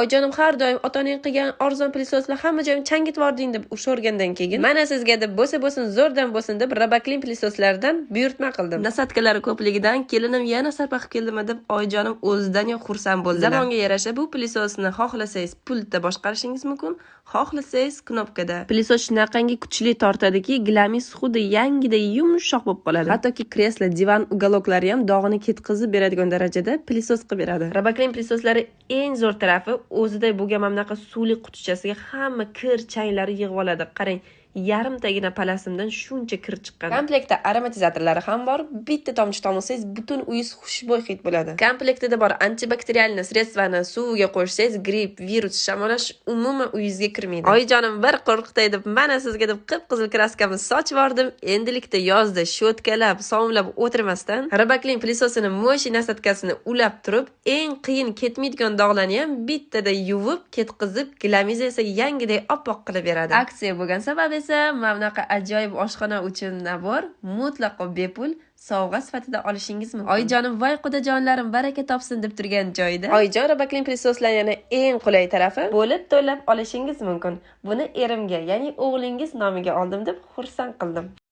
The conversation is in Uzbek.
Oyijonim har doim ota-onang qilgan arzon пылесос lar hamma joyimni changitvording deb urishavergandan keyin mana sizga deb, bo'lsa bo'lsin, zo'rdan bo'lsin deb Roboklin пылесос laridan buyurtma qildim. Насадка lari ko'pligidan kelinim yana sarpa qilib keldimi deb oyijonim o'zidan yo'q xursand bo'ldilar. Zamonga yarasha bu пылесос ni xohlasangiz pultda boshqarishingiz mumkin, xohlasangiz knopkada. Пылесос shunaqangi kuchli tortadiki, gilamingiz xuddi yangiday yumshoq bo'lib qoladi. Hattoki kreslo, divan уголок lari ham dog'ini ketqizib beradigan darajada пылесос qilib beradi. Roboklin пылесос lari eng zo'r tarafi, o'zida bo'lgan mana bunaqa suvli qutichasiga hamma kir changlari yig'ib oladi. Qarang, yarimtagina palasimdan shuncha kir chiqqan. Komplektda aromatizatorlari ham bor. Bitta tomchi tomizsangiz, butun uyingiz xushbo'y hid bo'ladi. Komplektida bor антибактериальный средство ni suviga qo'shsangiz, gripp, virus, shamollash umuman uyingizga kirmaydi. Oyijonim bir qo'rqitay deb, mana sizga deb qip-qizil краска mni sochib yubordim. Endilikda yozda щётка lab, sovunlab o'tirmasdan Roboklin пылесос ini мощный насадка sini ulab turib, eng qiyin ketmaydigan dog'larni ham bittada yuvib, ketqizib, gilamingizni esa yangiday oppoq qilib beradi. Aksiya bo'lgan sabab esa mana bunaqa ajoyib oshxona uchun набор mutlaqo bepul sovg'a sifatida olishingiz mumkin. Oyijonim "Voy qudajonlarim, baraka topsin" deb turgan joyida oyijon Roboklin пылесос lar yana eng qulay tarafi, bo'lib to'lab olishingiz mumkin. Buni erimga, ya'ni o'g'lingiz nomiga oldim deb xursand qildim.